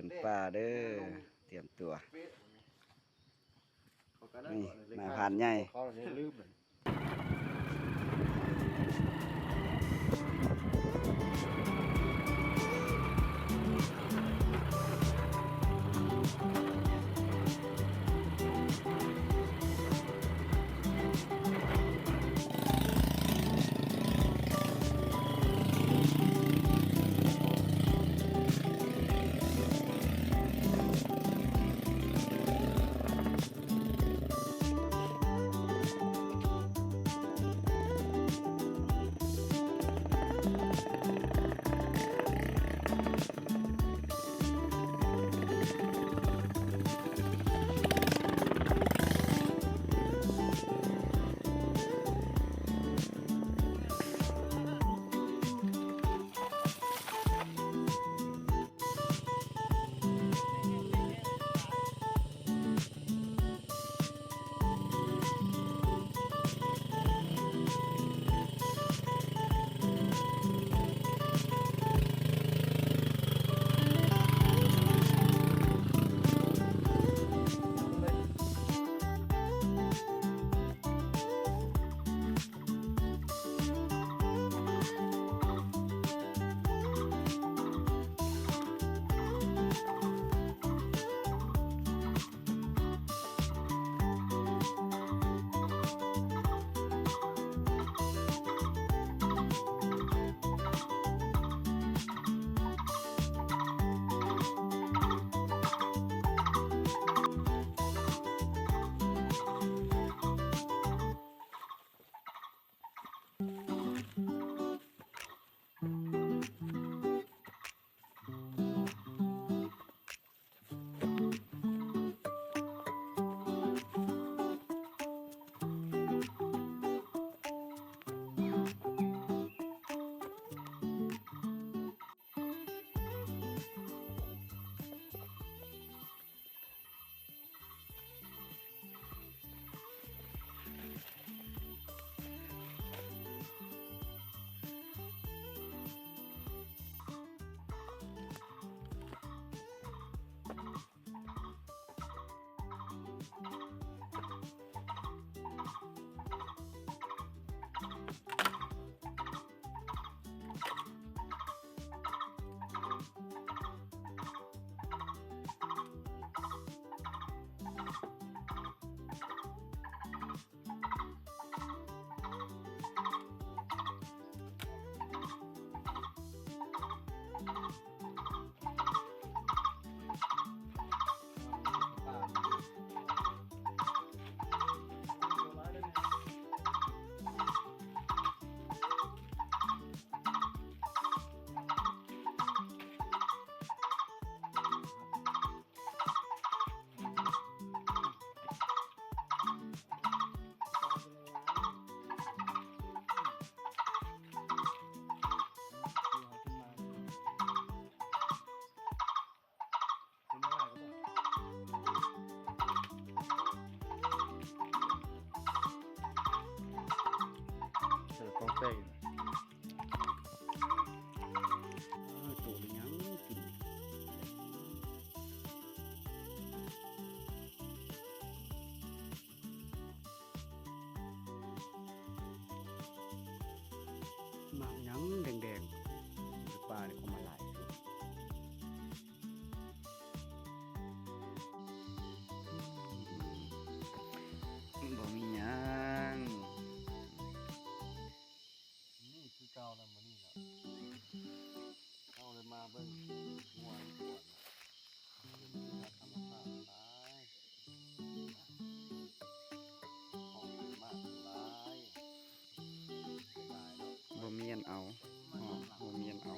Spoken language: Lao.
ນປ່າເດີ້ ຕຽມຕົວ. ນີ້ນາຍພານໃຫຍ່ ເຂົາເລີຍລືມ. ເອີ ຂອງແປງ ເອີ ໂຕເປັນຫຍັງກິນ ໝາກຫຍັງແດງໆ ປ່ານີ້ກໍມາຫຼາຍ ບໍ່ມີຫຍັງ. ນີ້ຄືເກົ່າແລ້ວມື້ນີ້ເນາະ ເຮົາເລີຍມາເບິ່ງງົວກ່ອນ ເປັນທຳມະຊາດຫຼາຍ ຂອງເປັນໝາກຫຼາຍ ເສຍດາຍເນາະ ບໍ່ມີອັນເອົາ ບໍ່ມີອັນເອົາ.